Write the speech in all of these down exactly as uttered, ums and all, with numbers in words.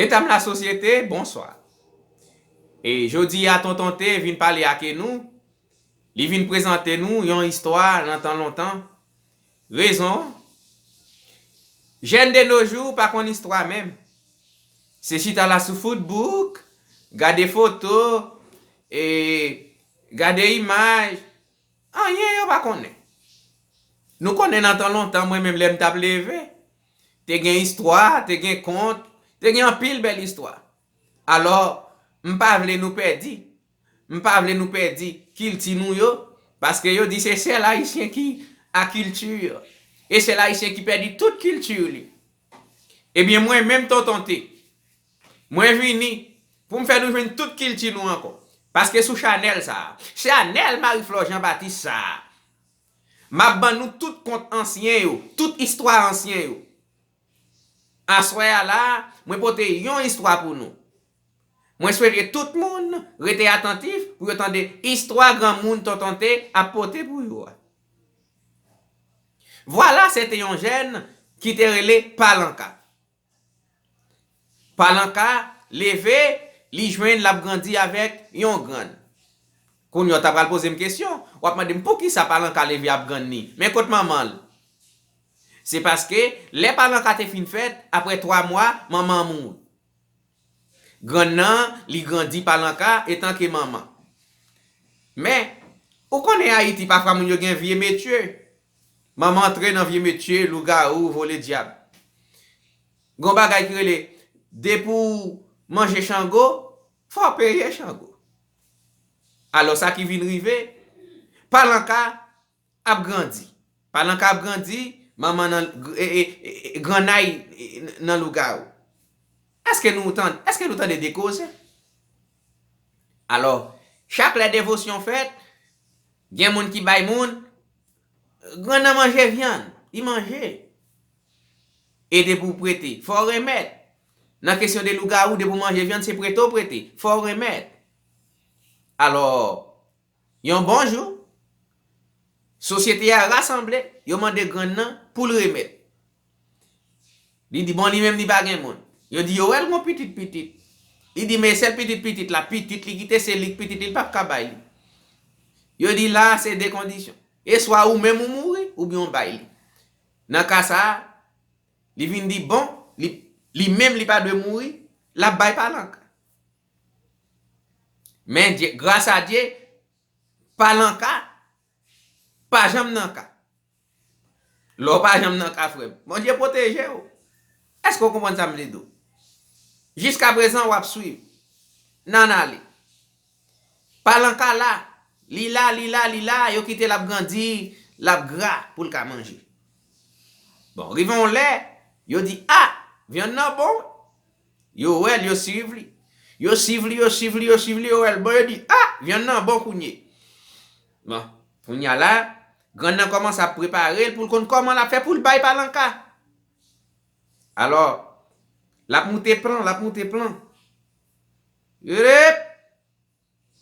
Medam lasosyete, bonswa. E jodi a, Tonton T vin pale ake nou. Li vin prezante nou yon istwa nan tan lontan. Rezon, jèn de nos jours pa konn istwa menm. Se chita la sou Facebook, gade foto, e gade imaj, anyen yo pa konnen. Nou konnen nan tan lontan, mwen menm lè m t ap leve, te gen istwa, te gen kont, te gen anpil bèl istwa. Alò, m pa vle nou pèdi. M pa vle nou pèdi kilti nou yo, paske yo di se sèl Ayisyen ki a kilti. E sèl Ayisyen ki pèdi tout kilti li. Ebyen, mwen menm Tonton T, mwen vini pou m fè nou jwenn tout kilti nou ankò. Paske sou chanèl sa a, chanèl Marie Flore Jean Baptiste sa a, m ap ban nou tout kont ansyen yo, tout istwa ansyen yo. Aswè a la, mwen pote yon istwa pou nou. Mwen swete tout moun rete atantif pou yo tande istwa granmoun Tonton T ap pote pou yo a. Vwala, se te yon jèn ki te rele Palanka. Palanka leve, li jwenn l ap grandi avèk yon grann. Kounye a, w ta pral poze m kesyon, w ap mande m poukisa Palanka leve ap grann li. Men kot manman l? Se paske lè Palanka te fin fèt, apre twa mwa, manman an mouri. Grann nan, li grandi Palanka etanke manman. Men, ou konnen Ayiti, pafwa moun yo gen vye metye. Manman antre nan vye metye, lougawou, vole dyab. Gon bagay ki rele, depi w manje chango, fò w peye chango. Alò, sa ki vin rive, Palanka ap grandi. Palanka ap grandi, manman nan, e, e, e, grannay, e, nan lougawou. Èske nou tande, èske nou tande de koze? Alò, chak lè devosyon fèt, gen moun ki bay moun, grann nan manje vyann, li manje. E depi w prete, fò w remèt. Nan kesyon de lougawou, depi w manje vyann, se prete w prete, fò w remèt. Alò, yon bon jou, sosyete a rasanble, yo mande grann nan pou l remèt. Li di, bon, li menm li pa gen moun. Yo di, yo wè l gon pitit pitit. Li di, men sèl pitit pitit la, pitit li kite, se li k pitit li, l p ap ka bay li. Yo di, la, se de kondisyon. E swa ou menm ou mouri, oubyen w bay li. Nan ka sa a, li vin di, bon, li, li menm li pa dwe mouri, l ap bay Palanka. Men Dye, gras a Dye, Palanka pa janm nan ka. Lè w pa janm nan ka, frè m, Bondye pwoteje w. Èske w konprann sa m vle di w? Jiskaprezan, w ap swiv. N ann ale. Palanka la, li la, li la, li la, yo kite l ap grandi, l ap gra pou l ka manje. Bon, rive yon lè, yo di, a, vyann nan bon. Yo wè l, yo swiv li. Yo swiv li, yo swiv li, yo swiv li, yo wè l bon, yo di, a, vyann nan bon kounye. Bon, kounye a la, grann nan kòmanse ap prepare l pou l konn kòman l ap fè pou l bay Palanka. Alò, l ap moute plan, l ap moute plan. Rep!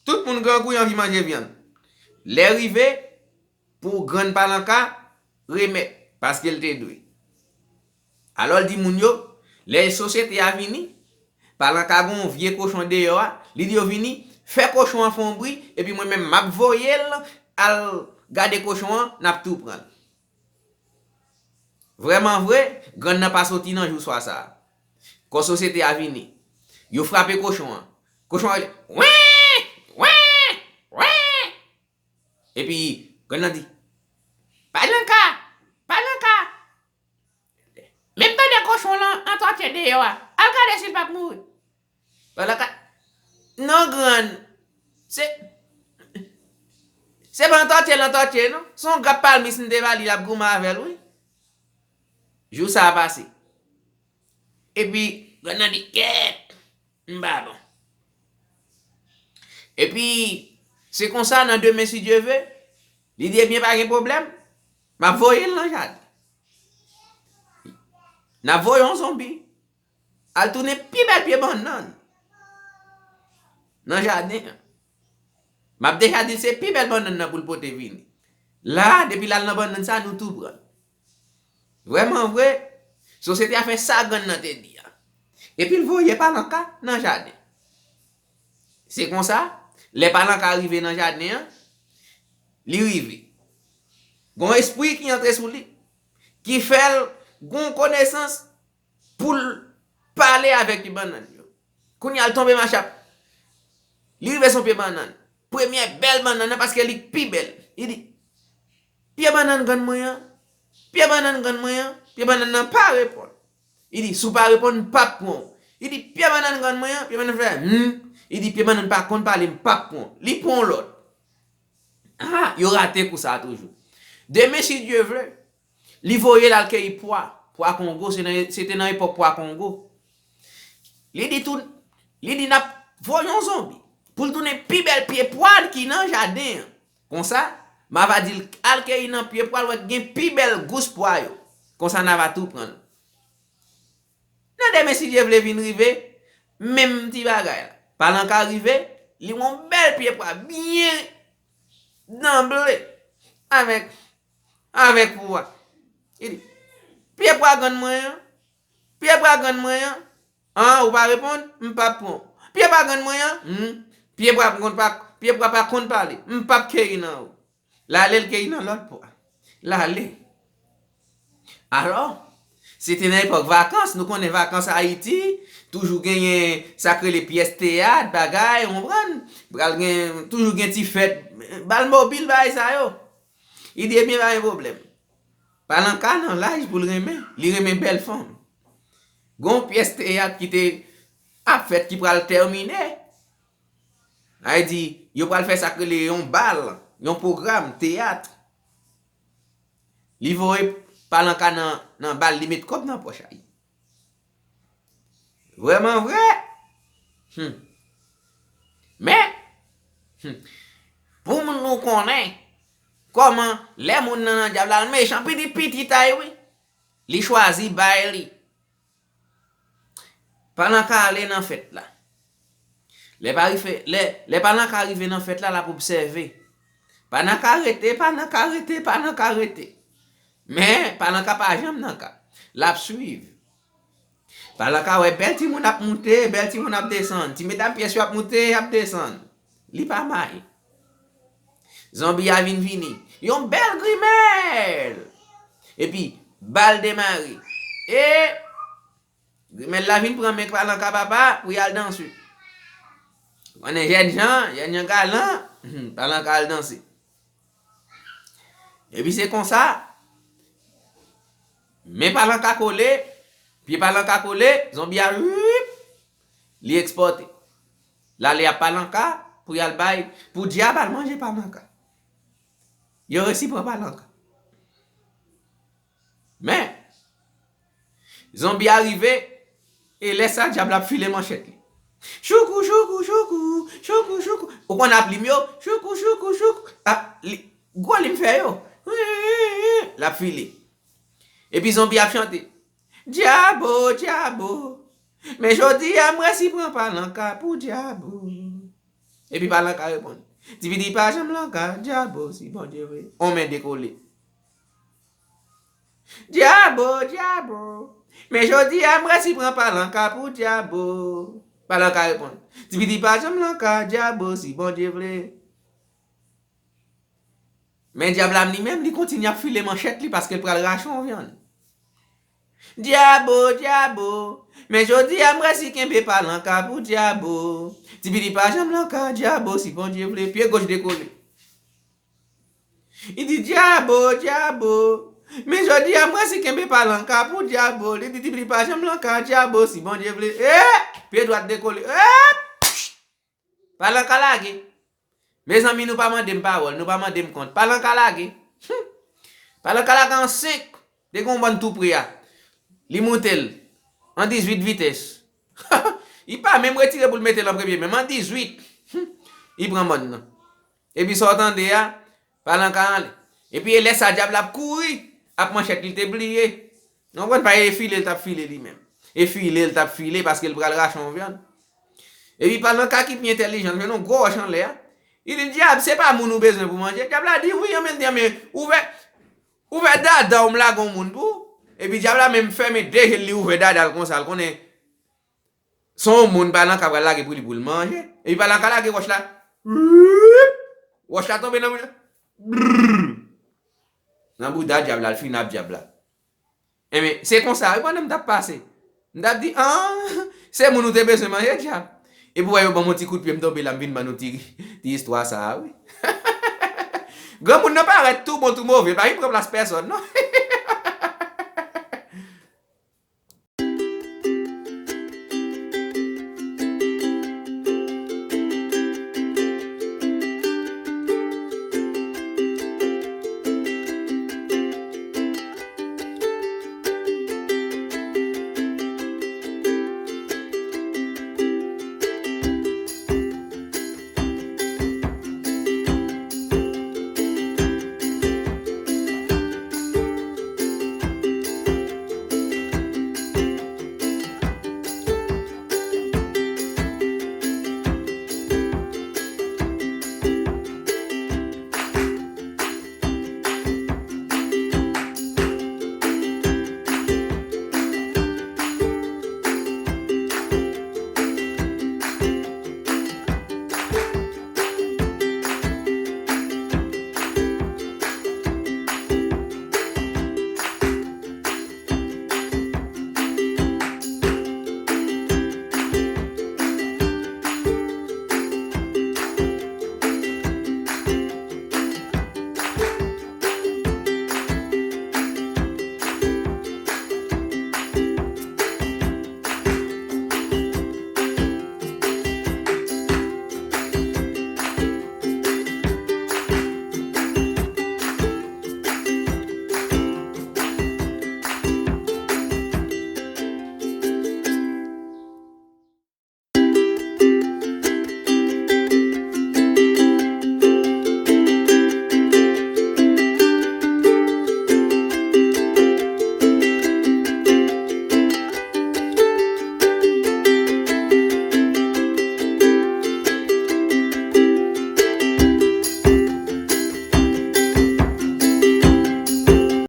Tout moun grangou, yo anvi manje vyann. Lè rive pou grann Palanka remèt, paske l te dwe. Alò, l di moun yo, lè sosyete a vini, Palanka gen yon vye kochon deyò a, li di yo vini, fè kochon an fè yon bri, epi mwen menm, m ap voye l al gade kochon an, n ap tou pran l. Vrèman vre, grann nan pa soti nan jou swa sa a. Kò sosyete a vini. Yo frape kochon an. Kochon an rele, wen! Wen! Wen! Epi, grann nan di, Palanka! Palanka! Men m tande kochon lan antòtye deyò a. Al gade si l p ap mouri. Palanka, non, grann. Se, se pa antòtye l antòtye, non. Se yon grap palmis m te ba li, l ap goumen avè l, wi. Jou sa a pase. Epi, grann nan di, kèt, m pa bon. Epi, se konsa, nan demen, si Dye ve, li di, ebyen, pa gen pwoblèm. M ap voye l nan jaden. N ap voye yon zonbi al tounen pi bèl pye bannann nan jaden an. M ap deja di l se pi bèl bannann nan pou l pote vini. La, depi l al nan bannann sa, nou tou pran l. Vrèman vre, sosyete a fè sa grann nan te di a. Epi l voye Palanka nan jaden. Se konsa, lè Palanka rive nan jaden an, li rive. Gon espri ki antre sou li, ki fè l gon konesans pou l pale avèk pye bannann yo. Kounye a l tonbe machap. Li rive sou pye bannann. Premye bèl bannann nan paske li k pi bèl. Li di, "Pye bannann grann mwen an, pye bannann grann mwen an." Pye bannann nan pa reponn. Li di, "Si w pa reponn, m p ap pran w." Li di, "Pye bannann grann mwen an." Pye bannann fè, "Hmm." Li di, "Pye bannann pa konn pale, m p ap pran w." Li pran yon lòt. Ah, yo rate kou sa a toujou. Demen, si Dye vle, li voye l al keyi pwa. Pwa Kongo, se nan, se te nan epòk pwa Kongo. Li di tou, li di, "N ap voye yon zonbi pou l tounen pi bèl pye pwa ki nan jaden an. Konsa, m a va di l al keyi nan pye pwa l, wè k gen pi bèl gous pwa yo. Konsa, n a va tou pran l." Nan demen, si Dye vle, vin rive, menm ti bagay la. Palanka rive, li wè yon bèl pye pwa byen danble avèk, avèk pwa. Li di, "Pye pwa grann mwen an, pye pwa grann mwen an, an, ou pa reponn, m p ap pran w. Pye pwa grann mwen an, hmm, pye pwa konn pa, pye pwa pa konn pale, m p ap keyi nan ou." L ale, l keyi nan lòt pwa. L ale. Alò, se te nan epòk vakans, nou konnen vakans Ayiti, toujou genyen sa k rele pyès teyat, bagay, ou konprann? Pral gen, toujou gen ti fèt, bal mobil, bagay sa yo. Li di, "Ebyen, pa gen pwoblèm." Palanka nan laj pou l renmen, li renmen bèl fanm. Gon pyès teyat ki te ap fèt ki pral tèmine. Sa vle di, yo pral fè sa k rele yon bal, yon pwogram teyat. Li voye Palanka nan, nan bal, li met kòb nan pòch a. Vrèman vre. Hmm. Men, hmm, pou moun nou konnen kòman lè moun nan nan dyab la, l mechan, piti piti tay, wi. Li chwazi bay li. Palanka ale nan fèt la. Lè pa rive, lè, lè Palanka rive nan fèt la, l ap obsève. Palanka rete, Palanka rete, Palanka rete. Men, Palanka pa janm nan ka. L ap swiv. Palanka wè bèl timoun ap moute, bèl timoun ap desann. Ti medam pyès yo ap moute, ap desann. Li pa mayi. Zonbi a vin vini. Yon bèl grimèl. Epi, bal demare. E grimèl la vin pran men Palanka papa pou y al danse. Konnen jèn jan, jèn jan galan, Palanka al danse. Epi se konsa, men Palanka kole, pye Palanka kole, zonbi a, wip, li ekspòte. L ale ap Palanka pou y al bay, pou dyab al manje Palanka. Yo resi pran Palanka. Men, zonbi a rive, e lè sa dyab la ap file manchèt li. Choukou, choukou, choukou, choukou, choukou. Ou konn ap lim yo? Choukou, choukou, choukou. Ap, li, gwo lim fè yo. L ap file. Epi zonbi ap chante. Dyabo, dyabo. Men jodi a, m resi pran Palanka pou dyabo. Epi Palanka reponn. Ti piti pa janm lanka, dyabo, si Bondye vle. On men dekole. Dyabo, dyabo. Men jodi a, m resi pran Palanka pou dyabo. Palanka reponn. Ti piti pa janm lanka, dyabo, si Bondye vle. Men dyab la li menm, li kontinye ap file manchèt li paske l pral rache yon vyann. Dyabo, dyabo. Men jodi a, m resi kenbe Palanka pou dyabo. Ti piti pa janm lanka, dyabo, si Bondye vle. Pye goch dekole. Li di, dyabo, dyabo. Men jodi a, m resi kenbe Palanka pou dyabo. Li di, ti piti pa janm lanka, dyabo, si Bondye vle. E! Pye dwat dekole. E! Palanka lage. Mezanmi, nou pa mande m pawòl, nou pa mande m kont. Palanka lage. Hum. Palanka lage an senk. Te gen yon bann tou pre a. Li moute l an dizuit vitès. Li pa menm retire pou l mete l an premye, menm an dizuit. Hum. Li pran bann nan. Epi sa w tande a, Palanka anlè. Epi e lè sa dyab la ap kouri, ap manchèt li te bliye. Nou konprann pa e file l t ap file li menm. E file l t ap file paske l pral rache yon vyann. Epi Palanka ki pi entèlijan, l jwenn yon gwo wòch anlè a. Li di, dyab, se pa moun ou bezwen pou manje? Dyab la di, wi, anmèl di, men ouvè, ouvè dada w, m lage yon moun pou ou. Epi dyab la menm fèmen de je l, li ouvè dada l konsa, l konnen Se yon moun Palanka pral lage pou li pou l manje. Epi Palanka lage wòch la. Wòch la tonbe nan bouda. Nan bouda dyab la, l fin ap dyab la. Enben, se konsa, wi, pandan m t ap pase. M t ap di, ah, se moun ou te bezwen manje, dyab. Epi w wè yo ban m yon ti kout pye, m tonbe la, m vin ban nou ti, ti istwa sa a, wi. Granmoun nan parèt tou bon, tou move, l pa vin pran plas pèsòn, non.